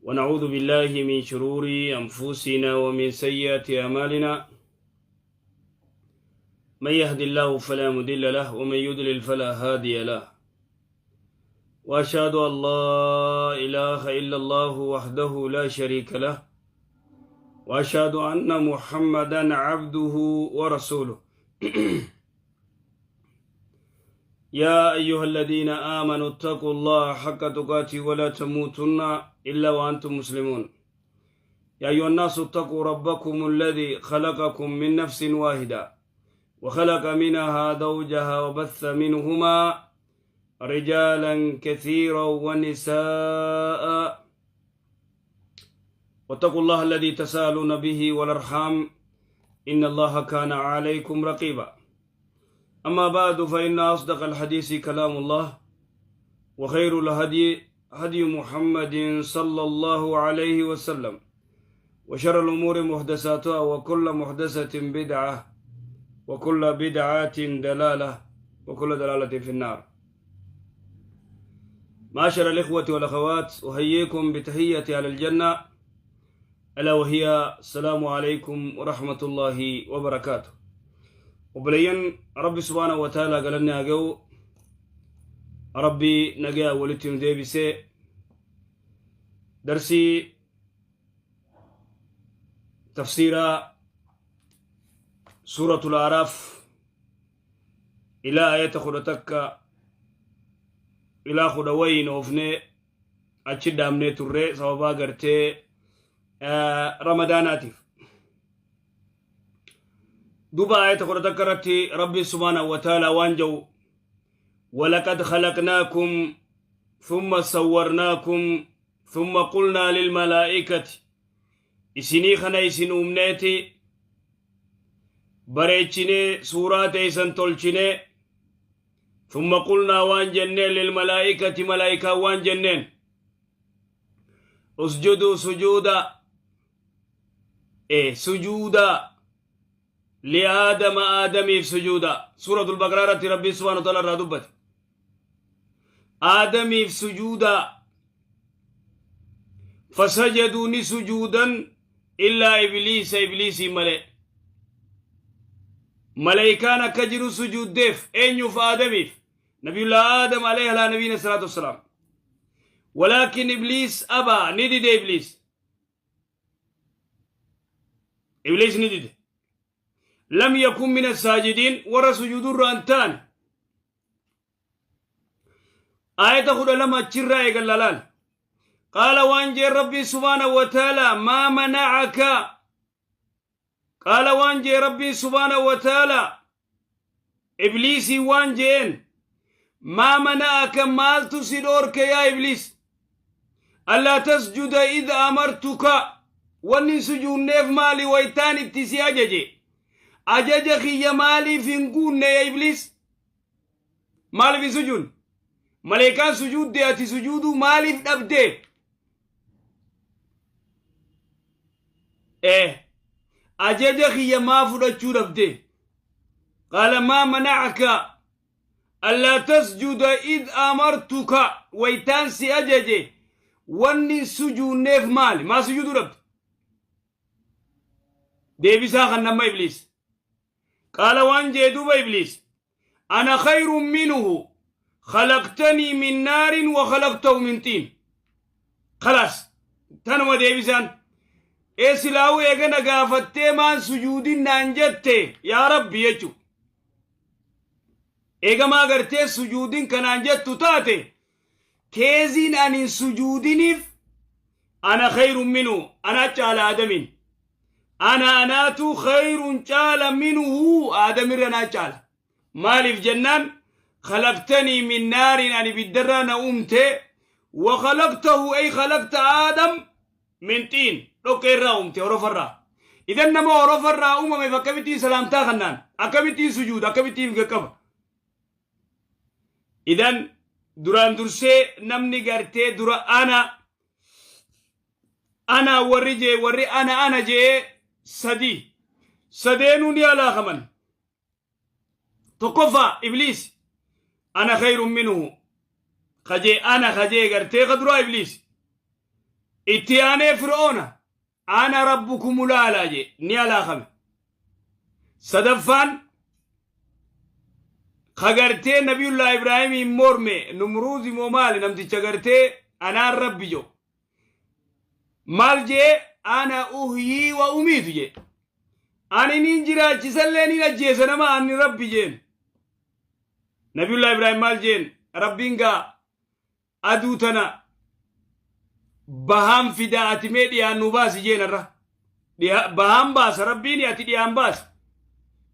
ونعوذ بالله من شرور أنفسنا ومن سيئات أعمالنا. من يهد الله فلا مضل له ومن يضلل فلا هادي له. وأشهد أن لا إله إلا الله وحده لا شريك له وأشهد أن محمدا عبده ورسوله. يا أيها الذين آمنوا اتقوا الله حق تقاته ولا تموتن إلا وأنتم مسلمون. يا أيها الناس اتقوا ربكم الذي خلقكم من نفس واحدة وخلق منها زوجها وبث منهما رجالا كثيرا ونساء، واتقوا الله الذي تسالون به والأرحام إن الله كان عليكم رقيبا. أما بعد، فإن أصدق الحديث كلام الله، وخير الهدي هدي محمد صلى الله عليه وسلم، وشر الأمور محدثاتها، وكل محدثة بدعة، وكل بدعة دلالة، وكل دلالة في النار. معاشر الإخوة والأخوات، أحييكم بتحية أهل الجنة، ألا وهي السلام عليكم ورحمة الله وبركاته. Obboleeyyan, Rabbi subhaanahu wa ta'aalaa galanni haa ga'u. Rabbi nagaa walitti nu deebisee darsii tafsiiraa Suuratul Aaraaf ilaa ayata 11 ilaa kudha wayiin oofnee achi dhaabnee turre sababaa gartee Ramadaanaatiif. Duba ayata 11 irratti Rabbi subhaanahu wa ta'aalaa waan jedhu: ولقد خلقناكم ثم صورناكم ثم قلنا للملائكة. Isinii kana isin uumneeti, bareechinee suuraa teeysan tolchinee, ثم قلنا waan jenneen, للملائكة malaa'ikaa waan jenneen, اسجدوا sujuuda, sujuuda, لآدم aadamiif sujuuda. Suuratul Baqaraa irratti Rabbiin subhaana wa ta'ala irraa dubbate. Aadamiif sujuuda. فسجدوا ni sujuudan, إلا إبليس ibliisii malee. Malaayikaan akka jiru sujuuddeef. Eenyuuf? Aadamiif. Nabiyullah Aadam عليه على نبينا الصلاة والسلام. ولكن إبليس أبى ni dide. Ibliis ni dide. لم يكن من الساجدين warra sujuudurraan ta'an. Aayata 12 achirraa eegalla laal. قال waan jeen Rabbii subhaanahu wa ta'ala: ما منعك. قال waan jee Rabbii subhaanahu wa ta'ala Ibliisii waan jeen: ما منعك maaltu si dhoorke yaa Ibliis, ألا تسجد إذ أمرتك wanni sujuunneef maali waytaan itti si ajaje? Ajaja kiyya maaliif hin guunne yaa Ibliis? Maaliif hin sujuun? Maleekaan sujuudde, ati sujuuduu maaliif dhabde? Ajaja kiyya maa fudhachuu dhabde? قال ما منعك ألا تسجد إذ أمرتك waytaan si ajaje wanni sujuunneef maali? Maa sujuuduu dhabde? Deebisaa kan nama Ibliis. قال waan jee duuba Ibliis: أنا خير منه خلقتني من نار وخلقته من طين. خلاص, tanuma deebisaan. Ee, silaa'uu eegana gaafattee maan sujuudin naan jette yaa Rabbi jechu. Eegamaa gartee sujuudin kanaan jettu taate, keeziin anin sujuudiniif أنا خير منه ana caala Aadamin. أنا anaatu خير caala منه Aadamirra naa caala. Maaliif jennaan, خلقتني من نار ani ibiddarraa na uumte, وخلقته أي خلقت آدم من طين dhoqqeerraa uumte, horofarraa. Idan nama horofarraa uumameef akkamittiin salaamtaa kannaan, akkamittiin sujuuda, akkamittiin qaqqaba? Idan duraan dursee namni gartee dura ana ana warri jee, warri ana ana jee sadi sadeenuu ni alaakaman. Tokkoffaa Ibliis: أنا خير منه. Kajee ana kajee gartee ka duraa Ibliis. Itti aanee Fir'oona ana rabbukumul aalaa jee ni alaakame. Sadaffaan ka gartee Nabiyullaa Ibraahimiin morme Numruuzi moo maali namticha gartee anaan rabbi jedhu. Maal jee ana uhyii wa umiitu jee. Ani niin jiraachisallee niin ajjeesa nama ani rabbi jeen. Nabiyullaa Ibraahim maal jeen rabbiin gaa aduu tana bahaan fidaa ati mee dhiyaan nu baasi jeen irra. Bahaan baasa rabbiin ati dhiyaan baasi.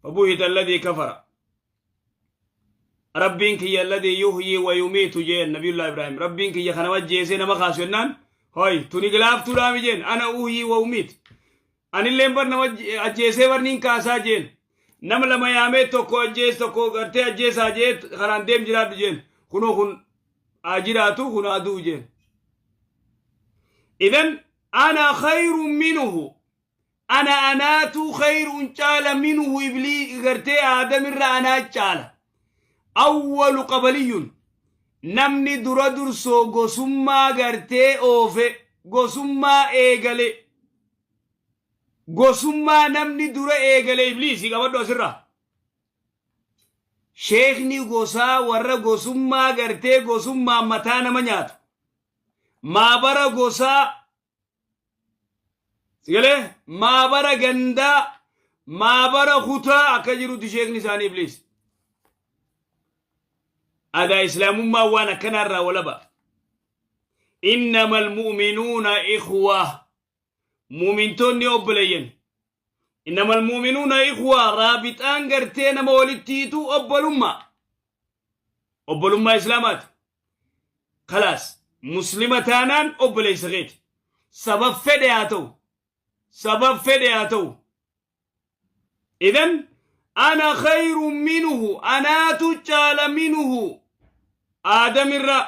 Fabuhita alladhii kafara. Rabbiin kiyya alladhii yuhyii wa yumiitu jeen Nabiyullaa Ibraahim. Rabbiin kiyya kana ajjeesee nama kaasu jennaan hoy tuni gilaaftuudhaami jeen ana uhyii wa umiitu. Anilleen bar nama ajjeesee bar niin kaasaa jeen. Nama lama yaamee tokko ajjees tokko gartee ajjeesaa jee karaan deem jiraadhu jeen. Kunoo kun haa jiraatu kun haa du'u jeen. Idan ana khayrun minhu ana anaatu khayrun caala minhu iblii gartee aadamirra anaa caala. Awwalu qabaliyyun namni dura dursoo gosummaa gartee oofe gosummaa eegale. Gosummaa namni dura eegale ibliisii qabadhu asirraa. Sheekni gosaa warra gosummaa gartee gosummaa mataa nama nyaatu. Maabara gosaa sigalee maabara gandaa maabara kutaa akka jirutti sheekni isaanii ibliis. Adaa islaamummaa waan akkanaarraa walaba. Innama almu'minuuna ikhwa. Muumintoonni obboleeyyan. Innama almu'minuuna ikhwa raabixaan gartee nama walitti hiitu obbolummaa. Obbolummaa islaamaati. Kalaas muslima taanaan obboleessa keeti. Sabab fedhe haa ta'u. Sabab fedhe haa ta'u. Idan ana khayru minhu anaatu caala minhu aadamirra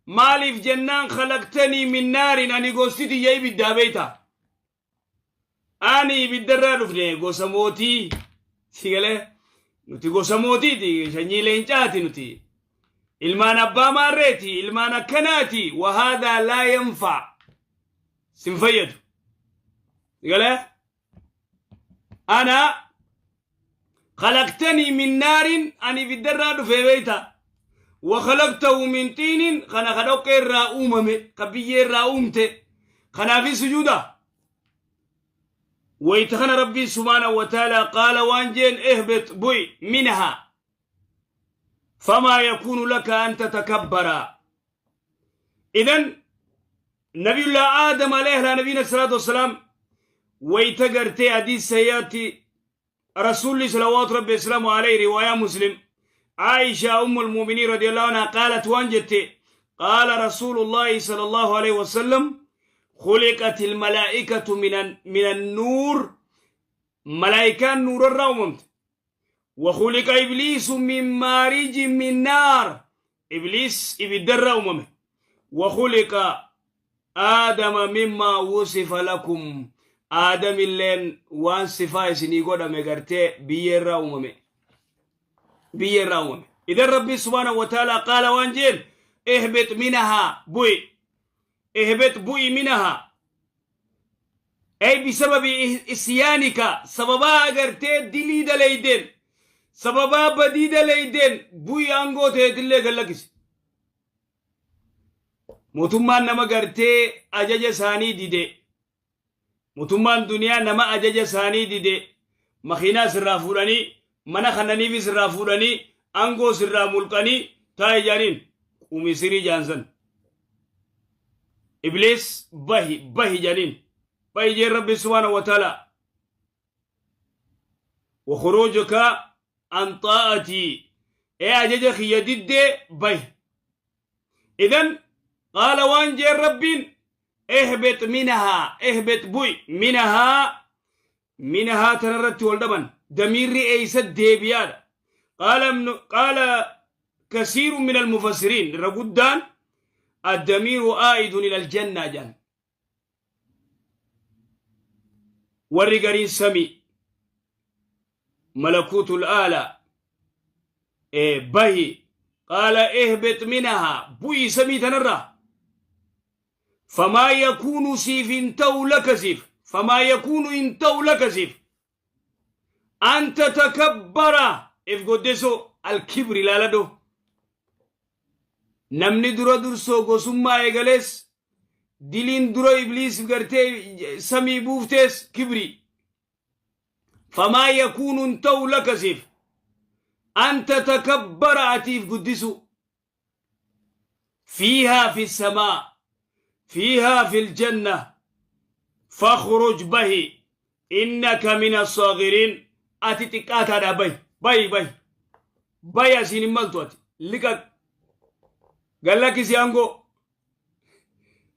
maaliif jennaan khalaqtanii min naarin ani gosti tiyya ibiddaa beeyta ani ibiddarraa dhufne gosa mootii si galee nuti gosa mootiiti sanyii leencaati nuti ilmaan abbaa maarreeti ilmaan akkanaati wahaadaa laa yanfaa sin fayyadu si galee Ana khalaqtanii min naarin ani ibiddarraa dhufee beeyta. Wa khalaqtahu min xiinin kana ka dhoqqee irraa uumame ka biyyee irraa uumte kanaafin sujuuda. Wayta kana Rabbiin subhaanahu wa ta'aalaa qaala waan jeen ihbit bu'i minhaa famaa yakuunu laka an tatakabbara. Idan Nabiyullah Aadam alayhi ala nabiyina salaatu wassalaam wayta gartee hadiis sayyaatti Rasuulli salawaatu rabbi wasalaamu alayhi riwaayaa Muslim Aisha ummul mu'miniin radiyallahu anha qaalat waan jette qaala rasuulullahi sallallahu alayhi wasallam khuliqat almalaa'ikatu min annuur malaa'ikaan nuurarraa uumamte وخلق إبليس من مارج من نار إبليس إبدر أممه وخلق آدم مما وصف لكم آدم اللين وان صفا سني قد مغرتي بير أممه بير أممه إذا ربي سبحانه وتعالى قال وانجيل اهبط منها بوي اهبط بوي منها Ay bisababi isyaanika sababaa agartee dilii daleeydeen sababaa badii daleeydeen bu'i aangoo teetillee gad lakkisi. Mootummaan nama gartee ajaja isaanii dide mootummaan duniyaa nama ajaja isaanii dide makiinaa sirraa fuudhanii mana kannaniifi sirraa fuudhanii aangoo sirraa mulqanii taa'e jaaniin qumisirii jaansan. Ibliis bahi bahi janiin bahi jeen rabbi subhaanahu wa ta'ala wa khurujuka an xaa'atii ee ajaja kiyya diddee bahi idan qaala waan jeen rabbiin ihbit minahaa ihbit bu'i minahaa minahaa tanarratti wal dhaban damiirri eeysa deebiyaadha qaala qaala kasiiru min almufassiriin irra guddaan addamiiru aa'idun ila aljannaa jedhan warri gariin samii malakuutul aalaa bahi Qaala ihbit minahaa bu'ii samii tanarraa. Famaa yakuunu siif hin ta'u laka siif. Famaa yakuunu hin ta'u laka siif. An tatakabbara if goddesoo alkibri ilaaladhu. Namni dura dursoo gosummaa eegalees diliin dura ibliis gartee samii buuftees kibrii. Famaa yakuunu hin ta'u laka siif. An tatakabbara atiif guddisuu. Fiihaa fi samaa. Fiihaa fi aljanna. Fakhruj bahi. Innaka min assaagiriin. Ati xiqqaataadhaa bahi. Bahi bahi. Bahi asiin hin maltu ati. Liqaq. Gallakkisi aangoo.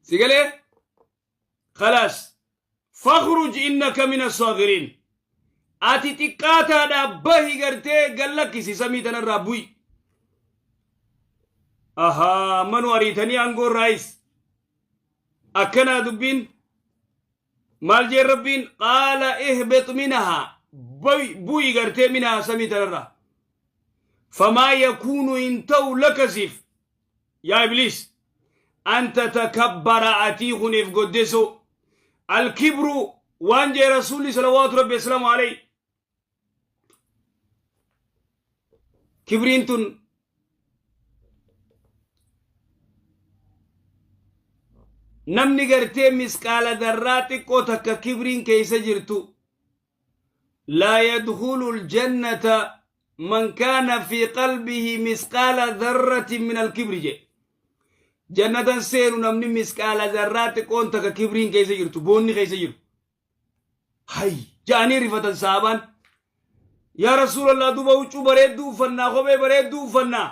Si galee? Khalaas. Fakhruj innaka min assaagiriin. Ati xiqqaataadhaa bahi gartee gallakkisi samii tanarraa bu'i. Ahaa manu ariitanii aangoo irraayis. Akkanaa dubbiin maal jeen rabbiin qaala ihbit minahaa bu'i gartee minahaa samii tanarraa. Famaa yakuunu hin ta'u laka siif yaa ibliis an tatakabbara atii kuniif goddesu alkibru waan jee rasuulli salawaatu rabbi asalaamu alayhi kibriin tun namni gartee misqaala darraa xiqqoo takka kibriin keessa jirtu laa yadkhulu aljannata man kaana fi qalbihi misqaala dharratin min alkibri jedhe jannatan seenu namni misqaala zarraa xiqqoon takka kibriin keessa jirtu boonni keessa jiru hay ja'anii rifatan sahabaan yaa rasuulallah duba huccuu bareedduu uffannaa kophee bareedduu uffannaa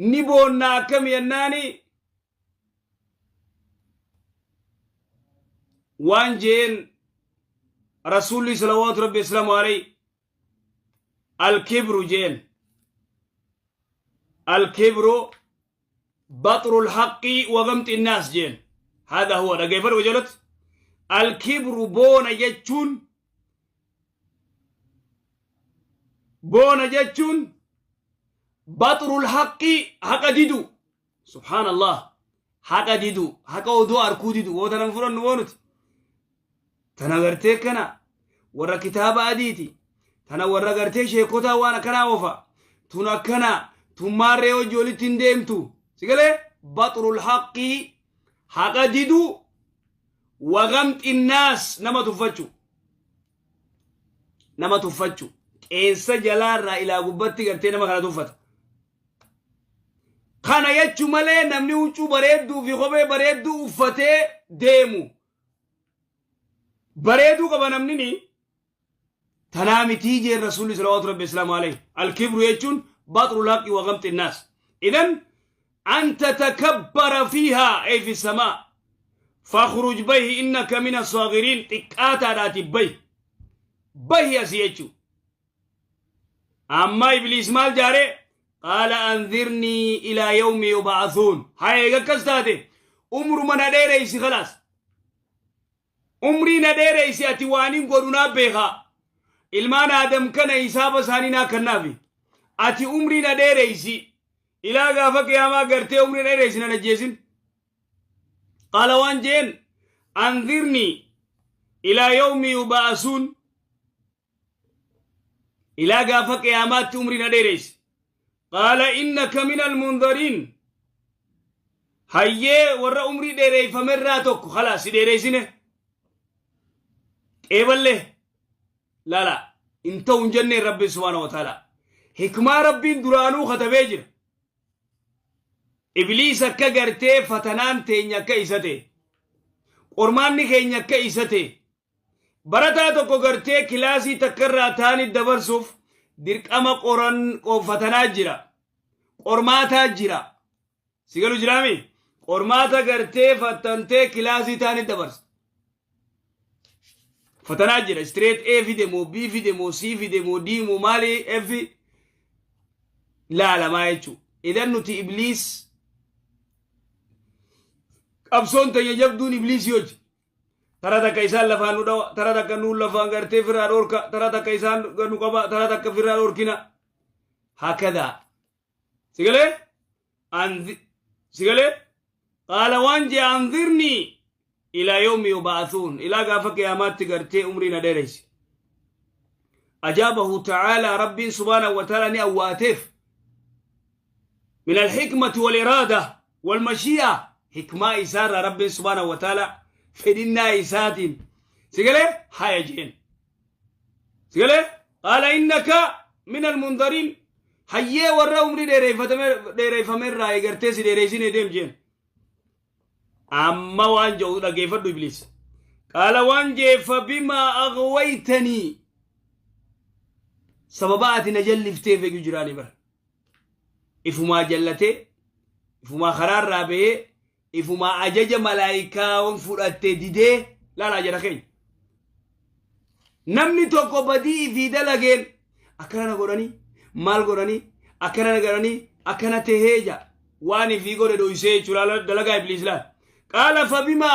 ni boonnaa akkami jennaani waan jeen rasuulli salawaatu rabbi islaamu alayhi alkibru jeen alkibru baxru lhaqqi wa gamxi innaas jeen hada huwa dhageeffadhu qajeelatti alkibru boona jechuun Boona jechuun baxrul haqqi haqa didu. Subhaanallah. Haqa didu. Haqa odoo arkuu didu. Woo tanan fudhannu woo nuti. Tana gartee kana warra kitaaba adiiti. Tana warra gartee sheekotaa waan akkanaa oofa. Tun akkana tun maarree hojii walitti hin deemtu. Sigalee baxrul haqqi haqa didu wagamxi naas nama tuffachuu. Nama tuffachu. Qeensa jalaarraa ilaa gubbatti gartee nama kana tuffata. Kana jechu malee namni huccuu bareedduu fi kophee bareedduu uffatee deemu. Bareeduu qaba namni ni. Tanaa mitii jeen rasuulli salawaatu rabbi islaamu alayhi. Alkibru jechuun baxru laqi wa gamxi naas. Idan an tatakabbara fiihaa ay fi samaa. Fakhruj bahi innaka mina saagiriin xiqqaataadhaati bahi. Bahi asii jechuu. Amma ibliis maal jaare? Qaala anzirnii ilaa yawmi yub'athuun. Haa eega akkas taate umruma na dheereysi khalaas. Umrii na dheereysi ati waanin godhu naa beekaa. Ilmaan Aadam kana hisaaba isaanii naa kannaafi. Ati umrii na dheereysi. Ilaa gaafa qiyaamaa gartee umrii na dheereysi nan ajjeesin. Qaala waan jeen anzirnii ilaa yawmi yuba'asuun ilaa gaafa qiyaamaatti umrii na dheereysi. Qaala innaka min almunzariin hayyee warra umrii dheereyfamerraa tokko khalaas si dheereysine qeeballee lala hin ta'u hin jenneen rabbiin subhaanahu wa ta'ala hikmaa rabbiin duraanuu katabee jira Ibliis akka gartee fatanaan teenya akka isa ta'e. Qormaanni keenya akka isa ta'e. Barataa tokko gartee kilaasii takka irraa taani dabarsuuf dirqama qoran fatanaa jira. Qormaataa jira. Si galu jiraami? Qormaata gartee fattantee kilaasii taani dabarsa. Fatanaa jira. Straight A fide moo B fide moo C fide moo D moo maali F laalamaa jechuudha. Idan nuti ibliis qabsoon teenya jabduun ibliisii hojii. Tara takka isaan lafaan nu dhawa, tara takka nuun lafaan gartee firraa dhorka, tara takka isaan nu qaba, tara takka firraa dhorkina. Hakadaa. Sigalee? Sigalee? Qaala waan jee anzirnii ilaa yawmi yub'athuun, ilaa gaafa qiyaamaatti gartee umrii na dheereysi. Ajaabahu ta'aalaa, Rabbiin subhaanahu wa ta'aalaa ni awwaateef. Min alhikmati wal iraada wal mashii'a, hikmaa isaarraa Rabbiin subhaanahu wa ta'aalaa fedhinnaa isaatiin, sigalee, haya jeen. Sigalee? Qaala innaka min almundariin, hayyee, warra umrii dheereyfame irraa eegartee si dheereysine, deem jeen. Amma waan jedhu dhageeffadhu. Ibliis qaala waan jee, fabimaa aghwaytanii, sababa ati na jallifteef. Eegu jiraani bara ifumaa jallatee, ifumaa karaarraa bahee, ifumaa ajaja malaayikaa fudhatte didee. Laalaa jara keenya, namni tokko badii ifii dalageen akkana na godhanii, maal godhanii, akkana na godhanii, akkana tahee ja, waan ifii godhe dhoysee jechuudha. Dalagaa Ibliis laal. Qaala fabimaa